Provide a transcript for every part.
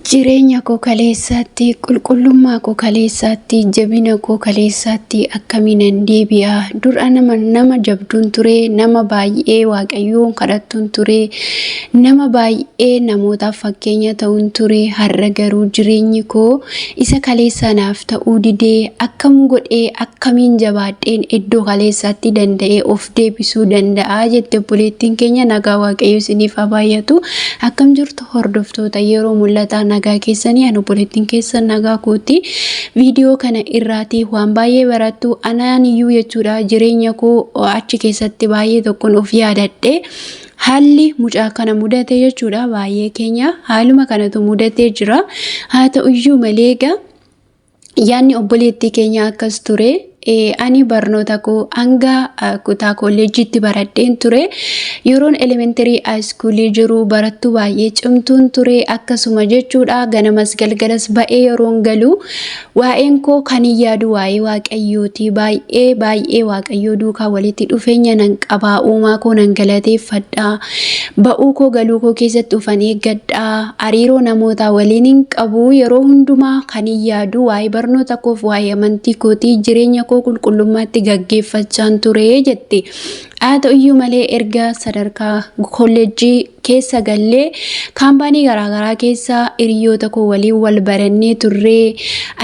Jireenya koo kaleessaatti, qulqullummaa koo kaleessaatti, jabina koo kaleessaatti akkamiinan deebi'a? Dura nama jabduun ture, nama baay'ee Waaqayyoon kadhattuun ture, nama baay'ee namootaaf fakkeenya ta'uun ture. Har'a garuu jireenyi koo isa kaleessaa naaf ta'uu didee akkam godhee akkamiin jabaadheen iddoo kaleessaatti danda'ee of deebisuu danda'a jette obboleettiin keenya. Nagaa Waaqayyo isiniif haa baay'atu. Akkam jirtu hordoftoota Yeroo Mul'ataa? Nagaa keessanii? Ani obboleettiin keessan nagaa kooti. Viidiyoo kana irraatii waan baay'ee barattu. Anaan iyyuu jechuudha jireenya koo achi keessatti baay'ee tokkoon of yaadadhe. Haalli mucaa kana mudate jechuudha baay'ee keenya haaluma kanatu mudatee jira. Haa ta'uyyuu malee egaa yaadni obboleettii keenya akkas ture. Ani barnoota koo hanga kutaa kolleejjiitti baradheen ture. Yeroon elementary high school jiru barattuu baay'ee cimtuun ture. Akkasuma jechuudha ganamas galgalas ba'ee yeroon galu waa'een koo kan hin yaadu waa'ee Waaqayyooti. Baay'ee baay'ee Waaqayyoo duukaa walitti dhufeenya nan qabaa. Uumaa koo nan galateeffadha. Ba'uu koo galuu koo keessatti ufan eeggadha. Hariiroo namootaa waliin hin qabu. Yeroo hundumaa kan hin yaadu waa'ee barnoota koof waa'ee amantii kootii, jireenya koo qulqullummaatti gaggeeffachaan ture jette. Haa ta'uyyuu malee erga sadarkaa kolleejjii keessa gallee kaampaanii garaagaraa keessa hiriyoota koo waliin wal barannee turree,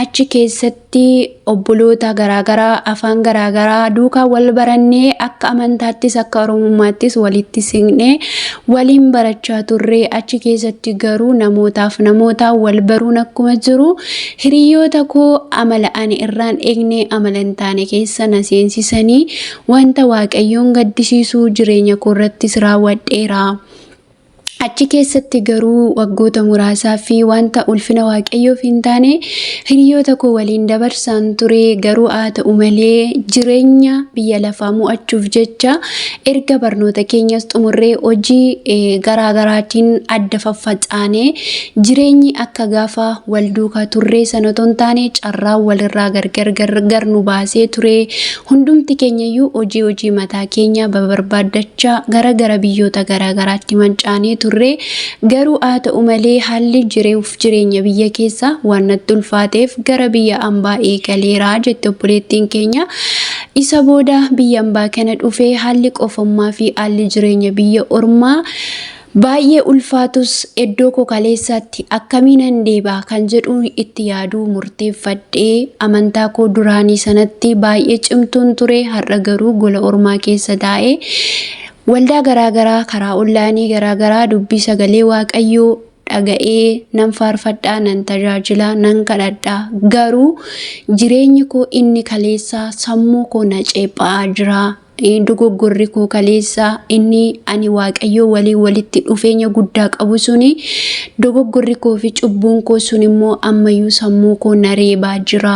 achi keessatti obboloota garaagaraa afaan garaagaraa duukaa wal barannee, akka amantaattis akka oromummaattis walitti siqnee waliin barachaa turree. Achi keessatti garuu namootaaf namootaa wal baruun akkuma jiru hiriyoota koo amala ani irraan eegne, amala hin taane keessa na seensisanii wanta Waaqayyoon gaddisiisu jireenya koo irrattis raawwadheera. Achi keessatti garuu waggoota muraasaa fi wanta ulfina Waaqayyoof hin taane hiriyoota koo waliin dabarsaan ture. Garuu haa ta'u malee jireenya biyya lafaa mo'achuuf jecha erga barnoota keenyas xumurree hojii garaa garaatiin adda faffacaanee, jireenyi akka gaafa wal duukaa turree sana otoo hin taane carraan walirraa gargar gargar nu baasee ture. Hundumti keenyayyuu hojii hojii mataa keenya babarbaaddachaa gara gara biyyoota garaa garaatti mancaanee turre. Garuu haa ta'u malee haalli jiruuf jireenya biyya keessaa waan natti ulfaateef gara biyya ambaa eegaleera jette obboleettiin keenya. Isa booda biyya ambaa kana dhufee haalli qofummaa fi haalli jireenya biyya ormaa baay'ee ulfaatus iddoo koo kaleessaatti akkamiinan deebi'a kan jedhu itti yaaduu murteeffadhee, amantaa koo duraanii sanatti baay'ee cimtuun ture. Har'a garuu gola ormaa keessa taa'ee waldaa garaagaraa karaa onlaayinii garaagaraa dubbii sagalee Waaqayyoo dhaga'ee nan faarfadhaa, nan tajaajilaa, nan kadhadhaa, garuu jireenyi koo inni kaleessaa sammuu koo na ceephaa jira. Dogoggorri koo kaleessaa inni ani Waaqayyoo waliin walitti dhufeenya guddaa qabu suni, dogoggorri koo fi cubbuun koo sun immoo ammayyuu sammuu koo na reebaa jira.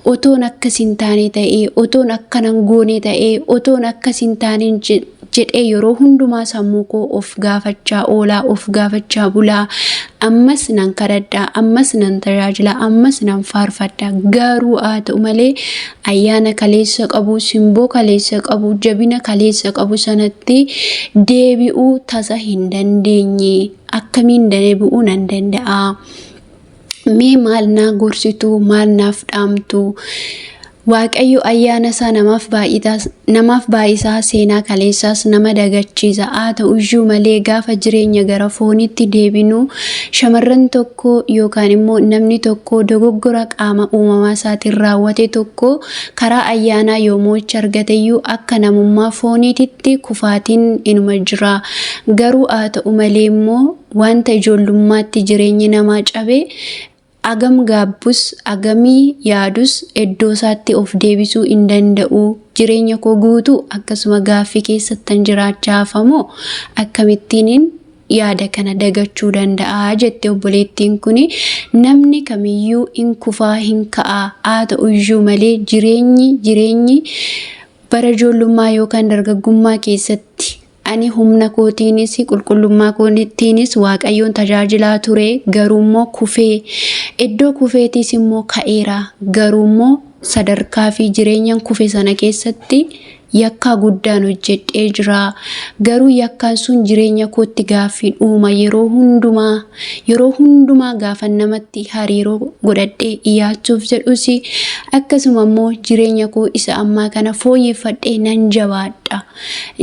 Otoon akkas hin taane ta'ee, otoon akkanan goone ta'ee, otoon akkas hin taane jedhee yeroo hundumaa sammuu koo of gaafachaa oolaa, of gaafachaa bulaa. Ammas nan kadhadhaa, ammas nan tajaajila, ammas nan faarfadha, garuu haa ta'u malee ayyaana kaleessa qabu, simboo kaleessa qabu, jabina kaleessa qabu sanatti deebi'uu tasa hin dandeenye. Akkamiin deebi'uu nan danda'a? Mee maal naa gorsitu? Maal naaf dhaamtu? Waaqayyo ayyaana isaa namaaf baay'isaa, seenaa kaleessaas nama dagachiisa. Haa ta'uyyuu malee gaafa jireenya gara foonitti deebinu shamarran tokko yookaan immoo namni tokko dogoggora qaama uumamaa isaatiin raawwate tokko karaa ayyaanaa yoo mo'icha argateyyuu akka namummaa fooniititti kufaatiin inuma jira. Garuu haa ta'u malee immoo wanta ijoollummaatti jireenyi namaa cabe agam gaabbus, agamii yaadus iddoo isaatti of deebisuu hin danda'u. Jireenya koo guutuu akkasuma gaaffii keessattan jiraachaa hafamoo akkamittiinin yaada kana dagachuu danda'a jette obboleettiin kuni. Namni kamiyyuu hin kufaa, hin ka'aa. Haa ta'uyyuu malee jireenyi bara ijoollummaa yookaan dargaggummaa keessatti ani humna kootiinis qulqullummaa kootiinis Waaqayyoon tajaajilaa ture, garuu immoo kufee iddoo kufeetiis immoo ka'eera, garuu immoo sadarkaa fi jireenyan kufe sana keessatti Yakkaa guddaan hojjedhee jira. Garuu yakkaan sun jireenya kootti gaaffii uuma yeroo hundumaa. Yeroo hundumaa gaafa namatti hariiroo godhadhee dhiyaachuuf jedhus akkasuma immoo jireenya koo isa ammaa kana fooyyeffadhee nan jabaadha,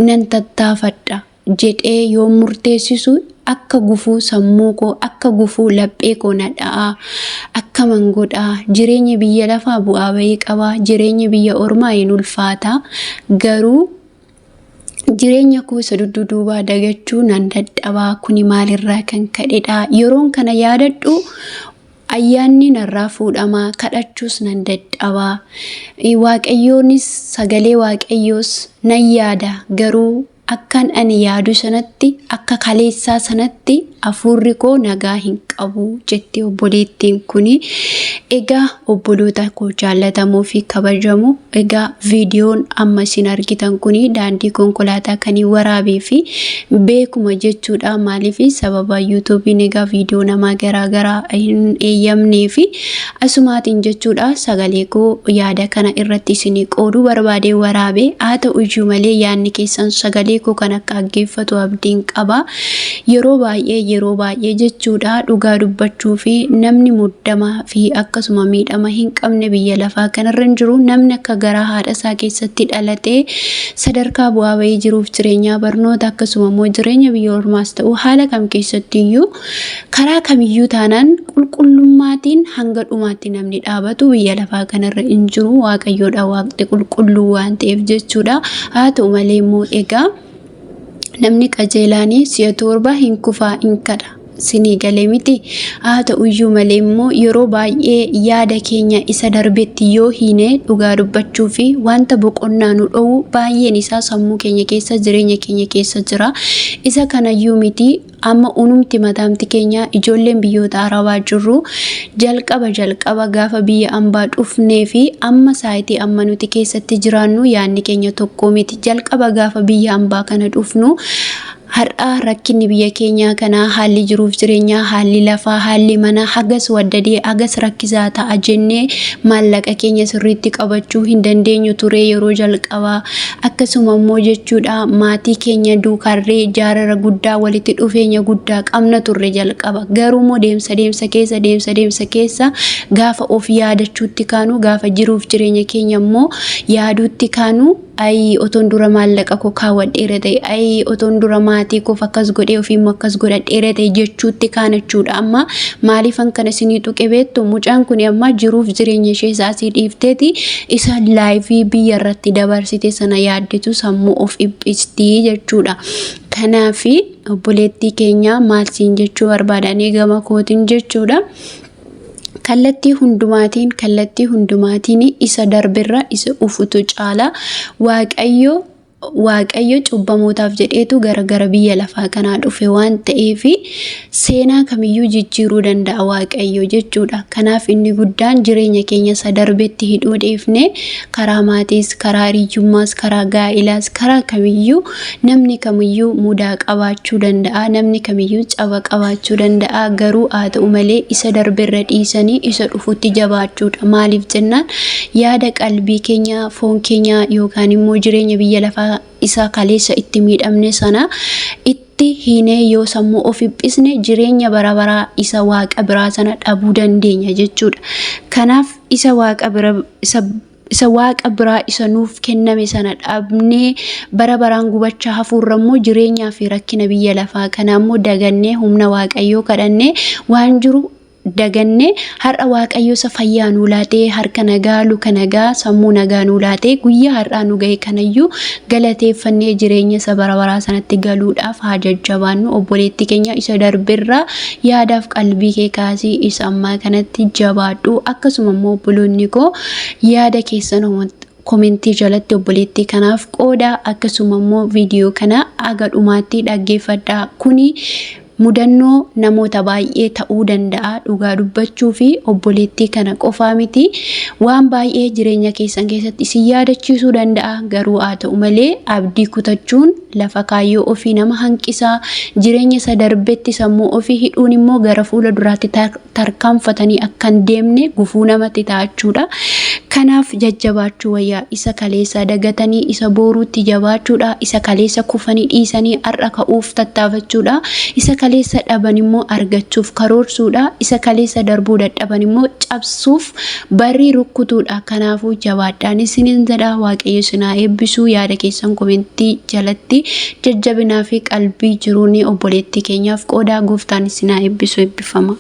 nan tattaafadha jedhee yoo murteessisu akka gufuu sammuu koo, akka gufuu laphee koo na dha'a. Akkaman godhaa? Jireenya biyya lafaa bu'aa bahii qaba. Jireenya biyya ormaa hin ulfaata. Garuu jireenya koo isa dudduubaa dagachuu nan dadhabaa. Kuni maalirraa kan ka'edha? Yeroon kana yaadadhu ayyaanni narraa fuudhamaa, kadhachuus nan dadhabaa. Waaqayyoonis sagalee Waaqayyoos nan yaada, garuu akkan ani yaadu sanatti, akka kaleessaa sanatti hafuurri koo nagaa hin qabu jetti obboleettiin kuni. Egaa obboloota koo jaallatamoo fi kabajamoo, egaa viidiyoon amma isin argitan kuni daandii konkolaataa kan waraabee fi beekuma jechuudha. Maaliif sababa yuutuubiin egaa viidiyoo namaa garaagaraa hin eeyyamnee fi asumaatiin jechuudha sagalee koo yaada kana irratti isinii qooduu barbaadee waraabee. Haa ta'u iyyuu malee yaadni keessan sagalee koo kan akka dhaggeeffatu abdiin qaba. Yeroo baay'ee jechuudha, dhugaa dubbachuu fi namni muddamaa fi akkasuma miidhama hin qabne biyya lafaa kanarra hin jiru. Namni akka garaa haadha isaa keessatti dhalatee sadarkaa bu'aa bahii jiruuf jireenyaa, barnoota, akkasuma immoo jireenya biyya ormaas ta'u haala kam keessatti iyyuu, karaa kamiyyuu taanaan qulqullummaatiin hanga dhumaatti namni dhaabatu biyya lafaa kanarra hin jiru. Waaqayyoodha, Waaqni qulqulluu waan ta'eef jechuudha. Haa ta'u malee immoo egaa namni qajeelaanii si'a 7 hin kufaa, hin kadha. Sinii galee miti? Haa ta'uyyuu malee immoo yeroo baay'ee yaada keenya isa darbetti yoo hiine, dhugaa dubbachuu fi wanta boqonnaa nu dhoowwu baay'een isaa sammuu keenya keessa, jireenya keenya keessa jira. Isa kanayyuu miti, amma unumti mataamti keenya ijoolleen biyyoota Arabaa jirru jalqaba jalqaba gaafa biyya ambaa dhufnee fi amma saayitii amma nuti keessatti jiraannu yaadni keenya tokko miti. Jalqaba gaafa biyya ambaa kana dhufnu, har'a rakkinni biyya keenyaa kanaa, haalli jiruuf jireenyaa, haalli lafaa, haalli manaa hagas waddadee hagas rakkisaa ta'a jennee maallaqa keenya sirriitti qabachuu hin dandeenyu ture yeroo jalqabaa. Akkasuma immoo jechuudha maatii keenya duukarree jaarara guddaa, walitti dhufeenya guddaa qabna turre jalqaba. Garuu immoo deemsa deemsa keessa, deemsa deemsa keessa gaafa of yaadachuutti kaanu, gaafa jiruuf jireenya keenya immoo yaaduutti kaanu, ayi otoon dura maallaqa koo kaawwadheera ta'e, ayi otoon dura maatii koof akkas godhee ofiimmoo akkas godhadheera ta'e jechuutti kaanachuudha. Amma maaliifan kana isinii tuqe beektu? Mucaan kun amma jiruuf jireenya ishee isaasii dhiifteeti isa life biyya irratti dabarsite sana yaaddetu sammuu of dhiphistii jechuudha. Kanaafi obboleettii keenya, maal siin jechuu barbaadanii gama kootiin jechuudha. Kallattii hundumaatiin isa darbirra isa ufutu caala. Waaqayyo cubbamootaaf jedheetu gara gara biyya lafaa kanaa dhufe waan ta'eef seenaa kamiyyuu jijjiiruu danda'a Waaqayyo jechuudha. Kanaaf inni guddaan jireenya keenya isa darbetti hidhuu dhiifne karaa maatiis, karaa hiriyyummaas, karaa gaa'ilaas, karaa kamiyyuu namni kamiyyuu mudaa qabaachuu danda'a. Namni kamiyyuu caba qabaachuu danda'a. Garuu haa ta'u malee isa darberra dhiisanii isa dhufutti jabaachuudha. Maaliif jennaan yaada qalbii keenya, foon keenya yookaan immoo jireenya biyya lafaa isa kaleessa itti miidhamne sana itti hiinee yoo sammuu of dhiphisne jireenya bara baraa isa Waaqa biraa sana dhabuu dandeenya jechuudha. Kanaaf isa Waaqa biraa isa nuuf kenname sana dhabnee bara baraan gubachaa hafuurra immoo jireenyaa fi rakkina biyya lafaa kana immoo dagannee, humna Waaqayyoo kadhannee, waan jiru dagannee, har'a Waaqayyo isa fayyaa nuu laatee, harka nagaa, luka nagaa, sammuu nagaa nuu laatee guyyaa har'aa nu ga'e kanayyuu galateeffannee jireenya isa bara baraa sanatti galuudhaaf haa jajjabaannu. Obboleetti keenya, isa darbirraa yaadaaf qalbii kee kaasii isa ammaa kanatti jabaadhu. Akkasuma immoo obboloonni koo, yaada keessan komentii jalatti obboleettii kanaaf qooda. Akkasuma immoo viidiyoo kana aga dhumaatti dhaggeeffadhaa. Kuni mudannoo namoota baay'ee ta'uu danda'a. Dhugaa dubbachuu fi obboleettii kana qofaa miti, waan baay'ee jireenya keessan keessatti isin yaadachiisuu danda'a. Garuu haa ta'u malee abdii kutachuun lafa kaayyoo ofii nama hanqisaa. Jireenya isa darbetti sammuu ofii hidhuun immoo gara fuula duraatti tarkaanfatanii akka hin deemne gufuu namatti ta'achuudha. Kanaaf jajjabaachuu wayyaa. Isa kaleessaa dagatanii isa booruutti jabaachuudha. Isa kaleessa kufanii dhiisanii har'a ka'uuf tattaafachuudha. Isa kaleessa dhaban immoo argachuuf karoorsuudha. Isa kaleessa darbuu dadhaban immoo cabsuuf barrii rukkutuudha. Kanaafuu jabaadhaan isiniin jedha. Waaqayyo isin haa eebbisu. Yaada keessan komentii jalatti jajjabinaa fi qalbii jiruun obboleettii keenyaaf qoodaa. Gooftaan isin haa eebbisu. Eebbifama.